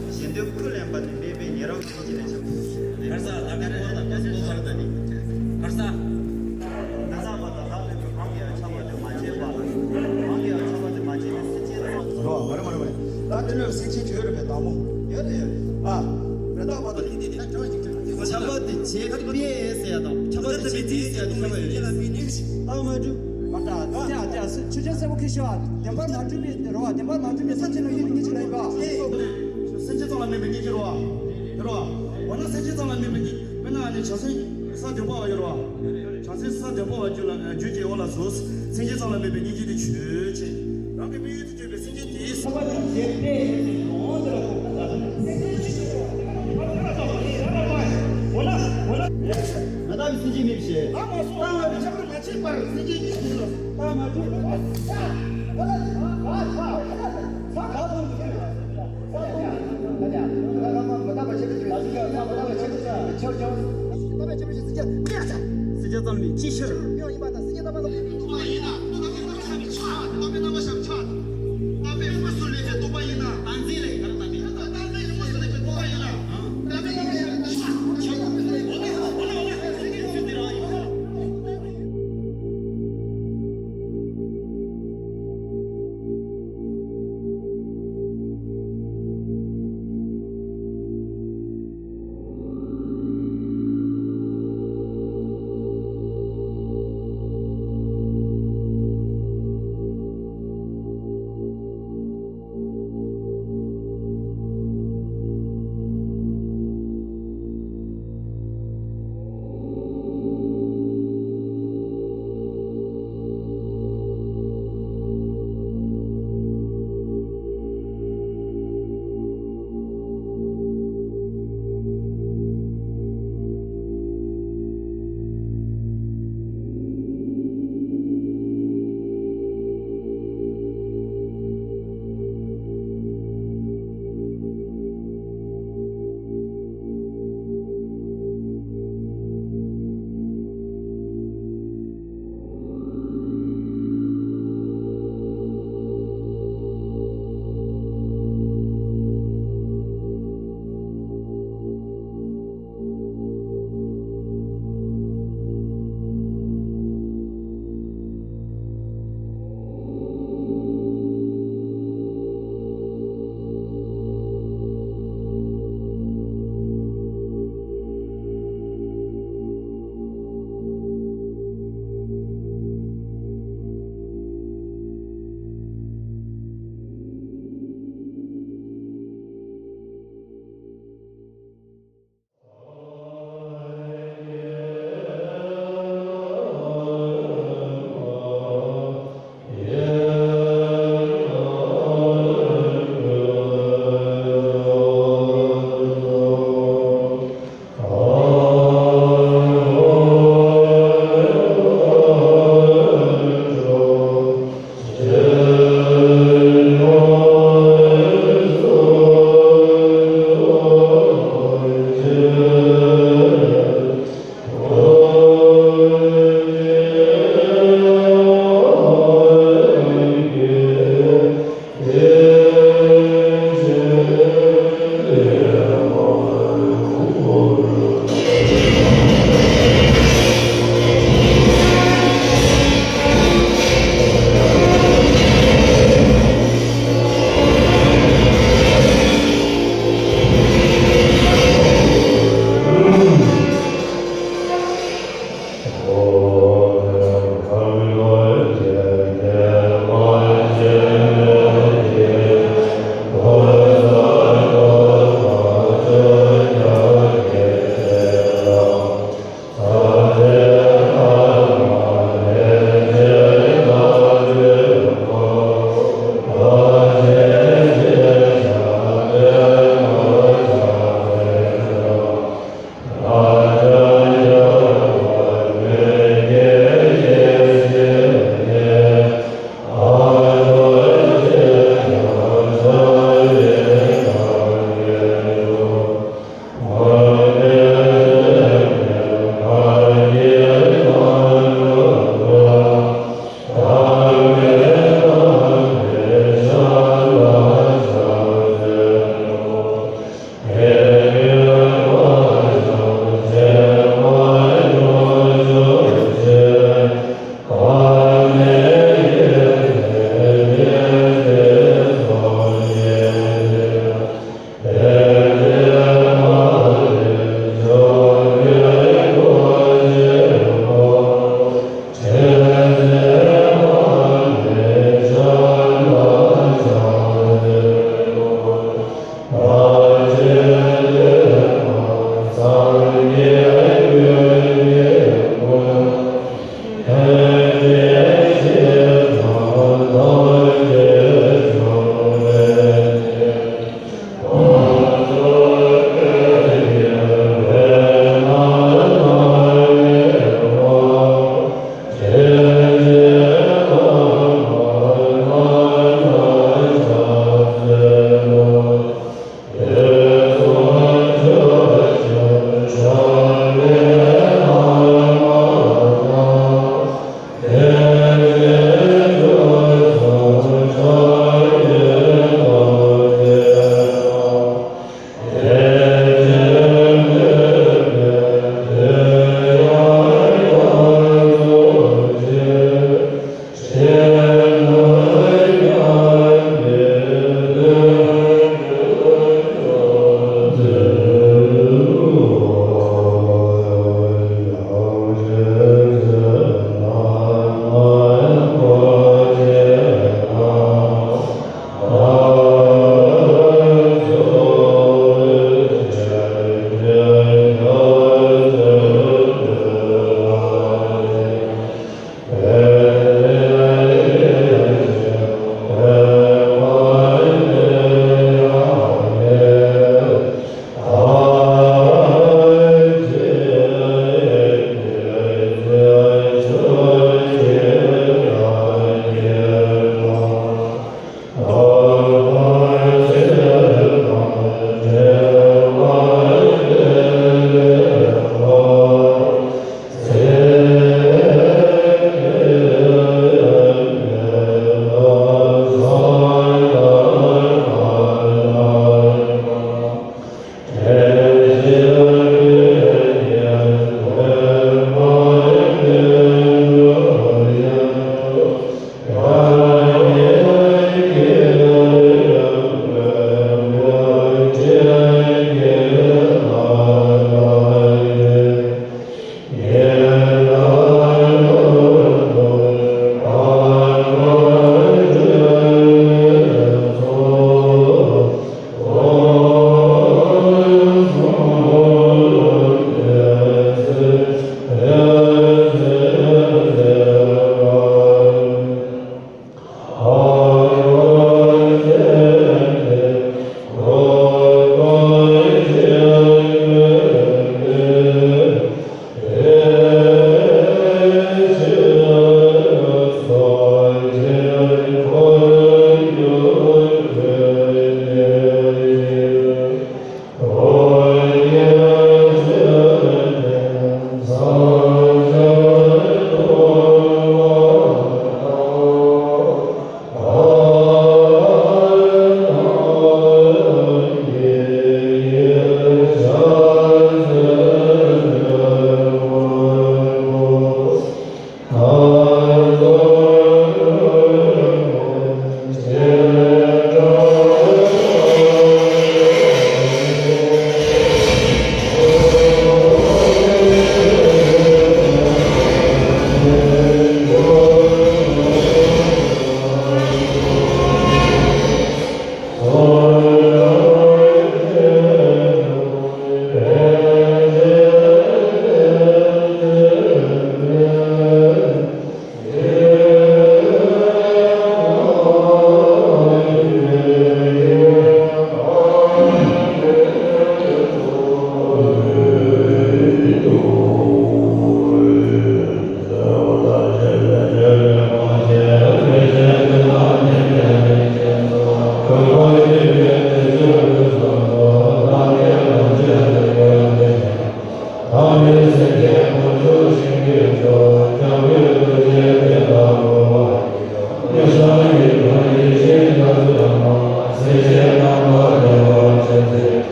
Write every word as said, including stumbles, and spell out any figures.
གཞན་དོན་ཁས་ལེན་པ་ནི་མེད་པའི་ཉེ་རབས་ཀྱི་ལས་བྱ། གར་ས་ད་ག་རེ་བ་དང་ག་སོ་བར་ད་ནི། གར་ས། ད་ལྟ་བ་དང་ལྷག་ལུས་པའི་གང་གིས་ཡང་ཁྱབ་པ་དེ་མ་བྱས་པ། གང་གིས་ཡང་ཁྱབ་པ་དེ་མ་བྱས་པའི་སེམས་ཅན་ཚོ། རོ། མ་རེད་མ་རེད་མ་རེད། ད་དེ་ནས་སེམས་ཅན་ཡོད་རེད་པས། དང་པོ་ཡོད་རེད། ཨ། རེད། ད་བ་དང་ཁྱབ་པ་དེ་བྱས་པས་ཟེར་ཡ་དང་ཁྱབ་པ་དེ་བྱས་ཏེ་ཟེར་ཡ་དེ་ཁྱབ་པ་ཡོད་རེད། ཨ་མ་འགྲུབ། མ་ད་ད་ད་ཆོས་ཅན་གསལ་པོ་ཁྱེར་ཤོག་ཨ། བདེན་པར་མ་གྲུབ་པའི་རོ། བདེན་པར་མ་གྲུབ་པའི་སེམས་ཅན་ལ་ཡོད་པའི་སྙིང་རྗེ་ལ་ཡིན་པ། སེམས་ཅན་ཙམ་ལ་དམིགས་པའི་སྙིང་རྗེ་རོ། རོ། འོ་ན་སེམས་ཅན་ཙམ་ལ་དམིགས་པའི་སྙིང་། དཔེར་ན་ཨ་ནི་བྱང་སེམས་ས་བདུན་པ་བ་ཡོད་རོ། བྱང་སེམས་ས་བདུན་པ་བ་རྒྱུད་ལ་རྒྱུད་ཀྱི་འོག་ལ་སོགས་སེམས་ཅན་ཙམ་ལ་དམིགས་པའི་སྙིང་རྗེ་དེ་ཆོས་ཅན། རང་གི་དམིགས་ཡུལ་དུ་གྱུར་པའི་སེམས་ཅན་དེའི། ང་རང་གི་སེམས་ཅན་མིན་ཞེས། ད་ང་རང་ཁྱབ་པར་མ་བྱས་པར་སེམས་ཅན་གྱི་ལ། ད་མ་གྲུབ། སེམས་ཅན་ཙམ་ལས་ཅི་ཕྱིར།